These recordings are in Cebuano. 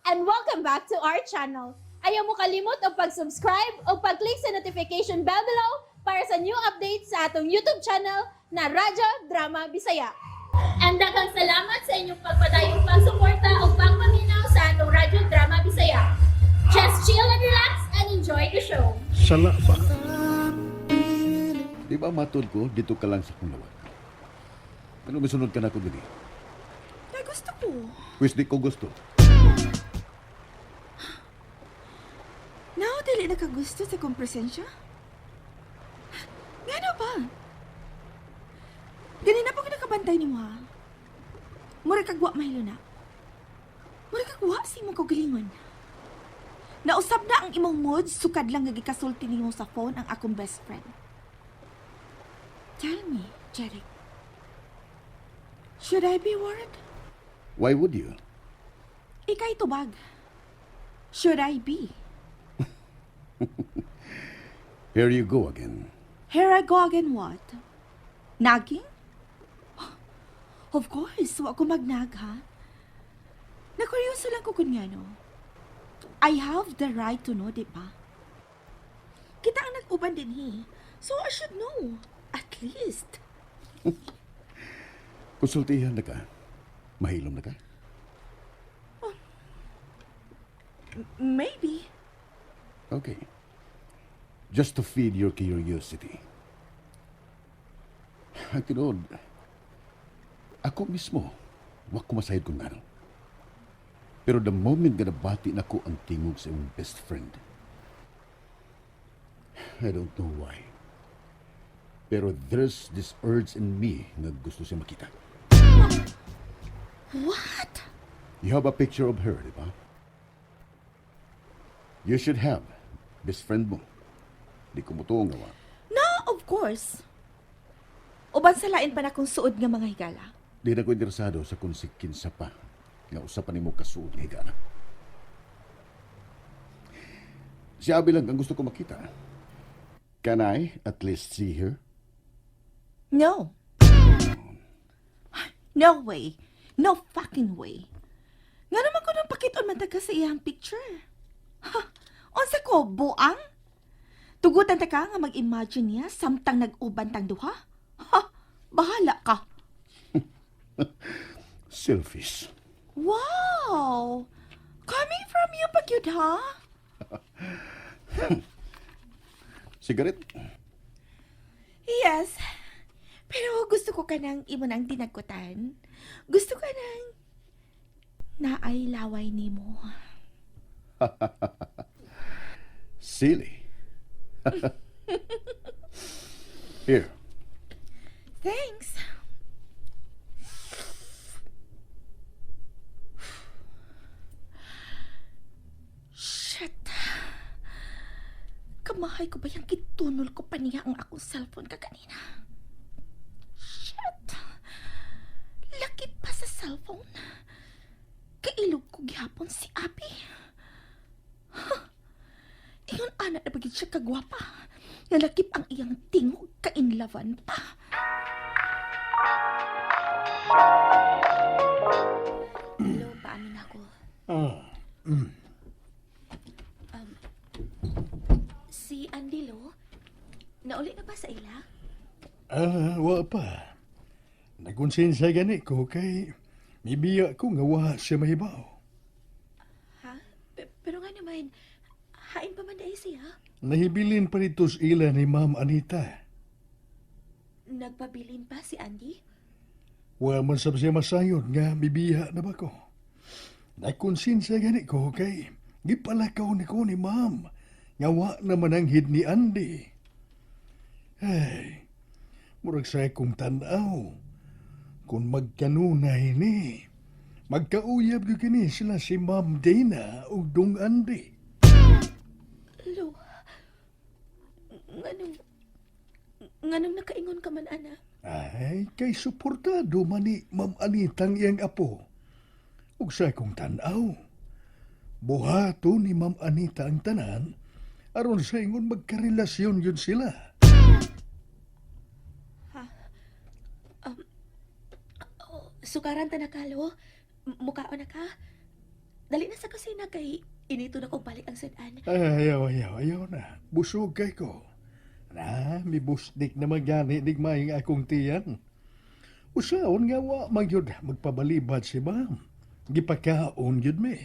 And welcome back to our channel. Ayaw mo kalimot og pag-subscribe o pag-click sa notification bell below para sa new updates sa atong YouTube channel na Radyo Drama Bisaya. And daghang salamat sa inyong pagpadayong pagsuporta o pagpaminaw sa atong Radyo Drama Bisaya. Just chill and relax and enjoy the show. Sala ba? Di ba matod ko, didto ka lang sa akong lawag? Ano misunod ka nako diri? Kay gusto ko. Pwes di ko gusto. Now, dili na ka gusto sa kong presensya? Ngano ba? Ganina pa ko nakabantay nimo ha. Mura kag wa mahilo na. Mura kag wa sa imong kaugalingon. Nausab na ang imong mood, sukad lang nga gikasulti nimo sa phone ang akong best friend. Tell me, Jeric. Should I be worried? Why would you? Ikay tubag. Should I be? Here you go again. Here I go again what? Nagging? Of course, wa ko magnag ha. Nakuryoso lang ko kung ngano. I have the right to know, di ba? Kita ang nag-uban dinhi. So I should know. At least. Konsultihan na ka. Mahilom na ka. Maybe. Okay. Just to feed your curiosity. Ang tinuod, ako mismo, wa ko masayod kung ngano. Pero the moment nga nabati nako ang tingog sa imong best friend, I don't know why. Pero there's this urge in me nga gusto siya makita. What? You have a picture of her, di ba? You should have. Best friend mo. Di ko motuo nga wa. No, of course. Uban sa lain pa na kong suod nga mga higala. Di na ko interesado sa kung si kinsa pa nga usa pa nimo kasuod nga higala. Si Abby lang ang gusto ko makita. Can I at least see her? No. No way. No fucking way. Ngano man ko nang pakit-on man ta ka sa iyang picture? Ha? Unsa ko, buang? Tugutan ta ka nga mag-imagine niya samtang nag-uban tang duha? Ha? Bahala ka. Selfish. Wow! Coming from you pa gyud, ha? Cigarette? Yes. Pero gusto ko kanang imo nang dinagkutan. Gusto ko nang naay laway nimo. Silly. Here. Thanks. Shit. Kamahay ko ba yung gitunol ko pa niya ang akong cellphone kaganina? Shit. Laki pa sa cellphone. Kailog ko gihapon si Abby. Huh. Ingon ana na ba gyud siya kagwapa? Nalakip ang iyang tingog kainlavan pa. Hello, paamin ako. Si Andy Lo, nauli na ba sa ila? Ah, wa pa. Nagkonsensya gani ko kay mibiya ko nga wa siya mahibaw. Ha? Pero nga naman, hain pa man dahil siya. Nahibilin pa nito sa ila ni Ma'am Anita. Nagpabilin pa si Andy? Wa man sab siya masayod nga mibiya na ba ko. Nagkonsensya gani ko kay gipalakaw ni ko ni Ma'am nga wa naman ang hid ni Andy. Ay, murag sa akong tan-aw. Kung magkanunay ni, magkauyab gyud kini sila si Ma'am Dana ug Dong Andy. Lo, nganong nakaingon ka man, ana? Ay, kay suportado man ni Ma'am Anita ang iyang apo. Ug sa akong tan-aw, buhato ni Ma'am Anita ang tanan aron sa ingon magkarelasyon yun sila. Ha? Oh, sukaran ta na ka, Lo. Mukaon na ka. Dali na sa kusina kay inito na kong balik ang sudan. Ay, ayaw, ayaw, ayaw na. Busog kay ko. Na, mibusdik na magani digmayng akong tiyan. Usaon nga wa magyud magpabalibad si ma'am. Gipakaon gyud mi.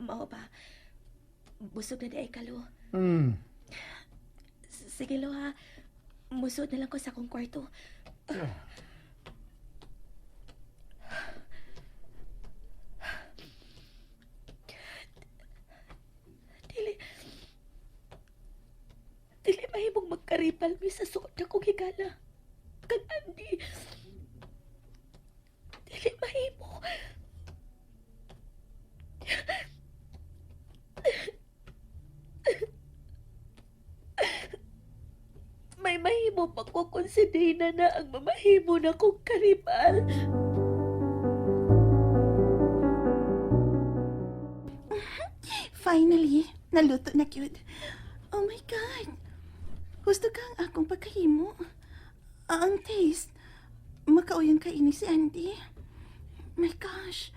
Mao ba? Busog na di ay kalo. Sige lo ha. Musod na lang ko sa akong kwarto. Dili. Dili mahimong magkaribal mi sa suot na kong higala. Kag Andy. Dili mahimo. May mahimo pa ko kung si Dana na ang mamahimo na kong karibal. Finally, naluto na cute. Oh my God! Gusto ka ang akong pagkahimo. Ang taste. Makauyan ka ini si Andy. My gosh.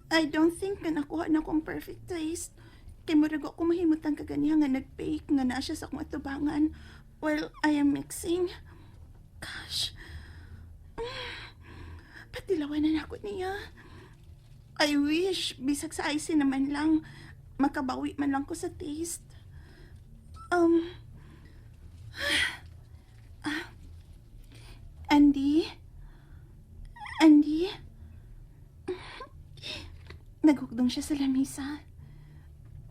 I don't think nga nakuha na akong perfect taste. Kay murag ako mahimutang kaganiha nga nag-bake nga naa siya sa akong atubangan while I am mixing. Gosh. Patilawan na nako niya. I wish, bisag sa icing naman lang, makabawi man lang ko sa taste. Andy? Andy? Naghugdong siya sa lamisa.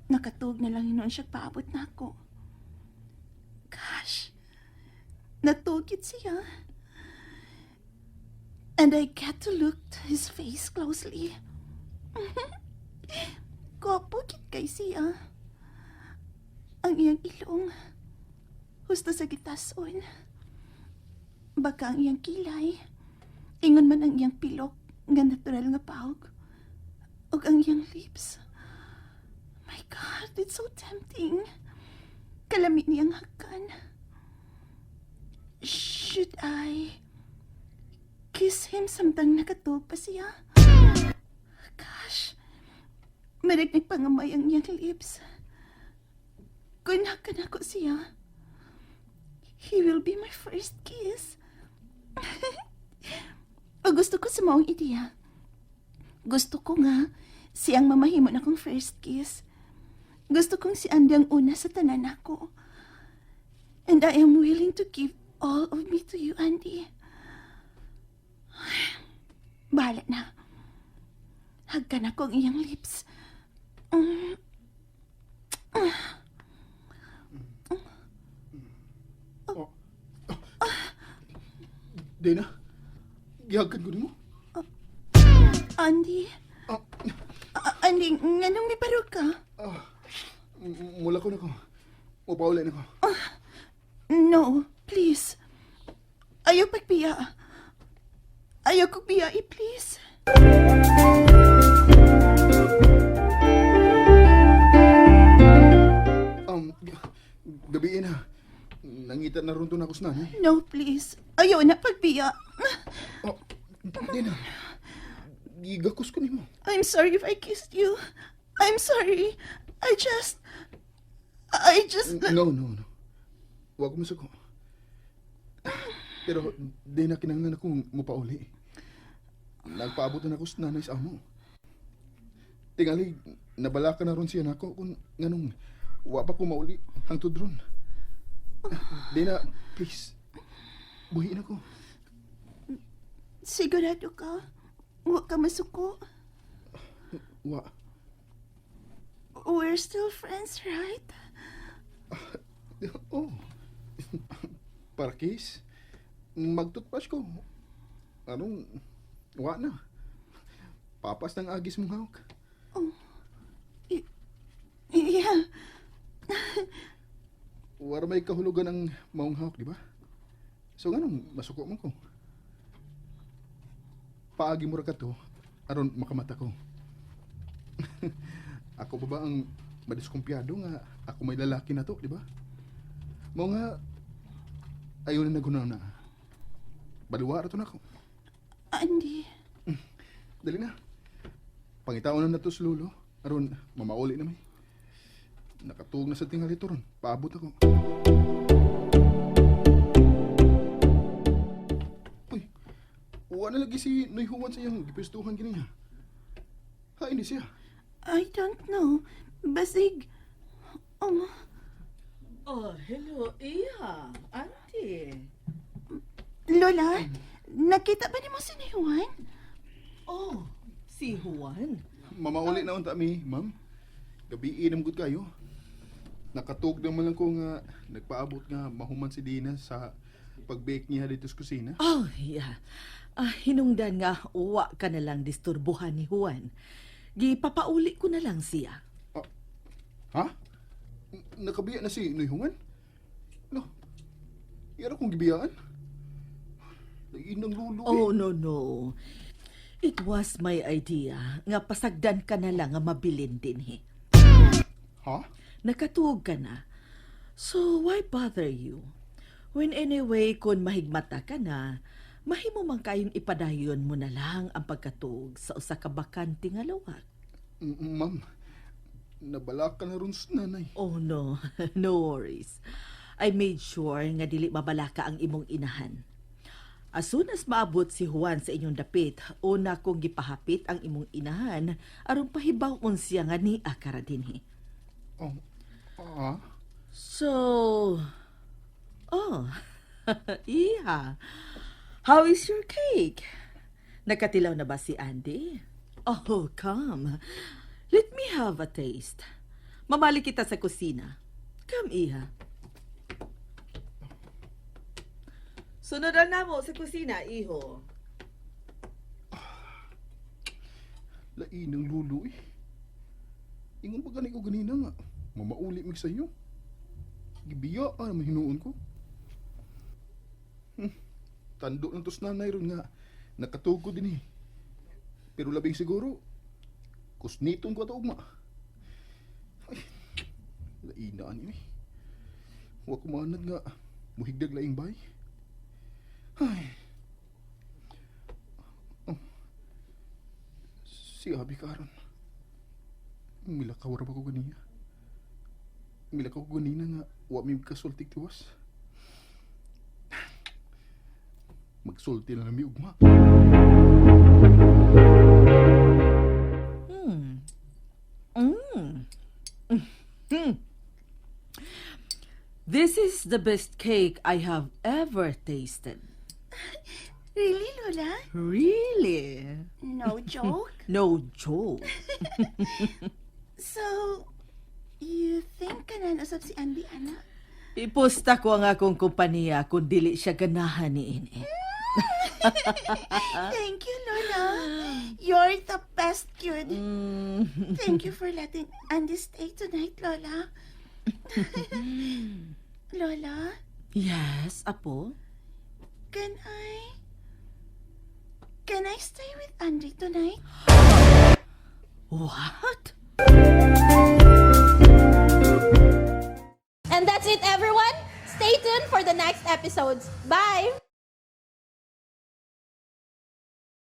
Nakatug na lang noon siya paabot na ako. Gosh, natugit siya. And I get to look to his face closely. Gwapo kit kay siya. Ang iyang ilong. Husto sa gitason. Baka ang iyang kilay. Ingon man ang iyang pilok nga natural nga pawg. Ug ang iyang lips. My God, it's so tempting. Kalami niyang hakan. Should I kiss him samtang nakatug pa siya? Gosh, marag nagpangamay ang iyang lips. Kung hakan ako siya, he will be my first kiss. O gusto ko sa maong ideya. Gusto ko nga siyang mamahimo na akong first kiss. Gusto kong si Andy ang una sa tanan ako. And I am willing to give all of me to you, Andy. Bahala na. Hagkan ako ang iyang lips. Dana, gihagkan ko nimo. Andy? Ah. Andy, nganong may barog ka? Mula ko na ko. Mupauli na ko. No, please. Ayaw pagbiya. Ayaw kong biya, please. Gabiin na. Nangita na ron to na ako sa nanay. No, please. Ayaw na pagbiya. Oh, Dana. Gigakos ko nimo. I'm sorry if I kissed you. I'm sorry. I just. No, no, no. Huwag mo suko. Pero di na kinahanglan akong mupauli. Nagpaabot na ako sa nanay sa amo. Tingali, nabala ka na ron siya nako kung nganong wa pa ko mauli hangtod ron. Di na, please. Buhiin ako. Sigurado ka? Huwag ka masuko. Wa. We're still friends, right? Oh. Para kiss. Mag-toothbrush ko. Anong, wa na. Papas ng agis mong hawak. Yeah. Wala may kahulugan ang maong hawak, di ba? So nganong masuko mo ko? Paagi mo ra ka to aron makamata ko. Ako pa ba ang madiskumpiyado nga ako may lalaki na to, di ba? Mao nga ayaw na nagunaw na. Baluwa ra to nako. Andy, Dali na. Pangitaon na nato sa lolo. Aron, mamauli na may. Nakatuog na sa tingali to ron. Paabot ako. Uy, uwa na lagi si Noy Juan sa iyang gipistuhan gini niya. Ha, hindi siya. I don't know. Basig. Oh, Oh, hello, Iha. Auntie. Lola, nakita ba nimo si Juan? Oh, si Juan. Mamauli na unta mi, ma'am. Gabi na gud kayo. Nakatug naman lang ko nga nagpaabot nga mahuman si Dina sa pag-bake niya dito sa kusina. Oh, yeah. Ah, hinungdan nga, uwa ka na lang disturbuhan ni Juan. Gipapauli ko na lang siya. Ha? Nakabiya na si Noy Juan? No. Yara kong gibiyaan. Lain ng lulo eh. Oh, no, no. It was my idea nga pasagdan ka na lang nga mabilin din he. Ha? Nakatuog ka na. So, why bother you? When anyway, kung mahigmata ka na, mahimo man kayong ipadayon mo na lang ang pagkatuog sa usa ka bakante nga lawak. Ma'am, nabalaka ka na ron sa nanay. Oh no, no worries. I made sure nga dili mabalaka ang imong inahan. As soon as maabot si Juan sa inyong dapit, una kong gipahapit ang imong inahan aron pahibaw-on siya nga ni akara dinhi. Oh, ah? So, oh, iha. How is your cake? Nakatilaw na ba si Andy? Oh, come. Let me have a taste. Mamali kita sa kusina. Come, iha. Sunodan na mo sa kusina, iho. Lain ng lulo eh. Ingon pa gani ko ganina nga. Mamauli mig sa iyo. Gibiya ah, naman hinuon ko. Tando ng tos nanay ron nga. Nakatugo din eh. Pero labing siguro, kusniton ko ato ugma. Ay, lain na ani eh. Wa kumanad nga. Muhigdag laing bay. Ay. Oh. Si Abi karon. Milakaw ra ba ko ganiya? Milakaw ko ganina nga wa mi kasulti tiwas. Magsulti na lang mi ugma. This is the best cake I have ever tasted. Really, Lola? Really? No joke? No joke. So, you think kanan usab si Andy, ana? Iposta ko ang akong kompanya kung dili siya ganahan ni ini. Thank you, Lola. You're the best, kid. Thank you for letting Andy stay tonight, Lola. Lola, Yes, apo. Can I stay with Andy tonight? What? And that's it, everyone. Stay tuned for the next episodes. Bye!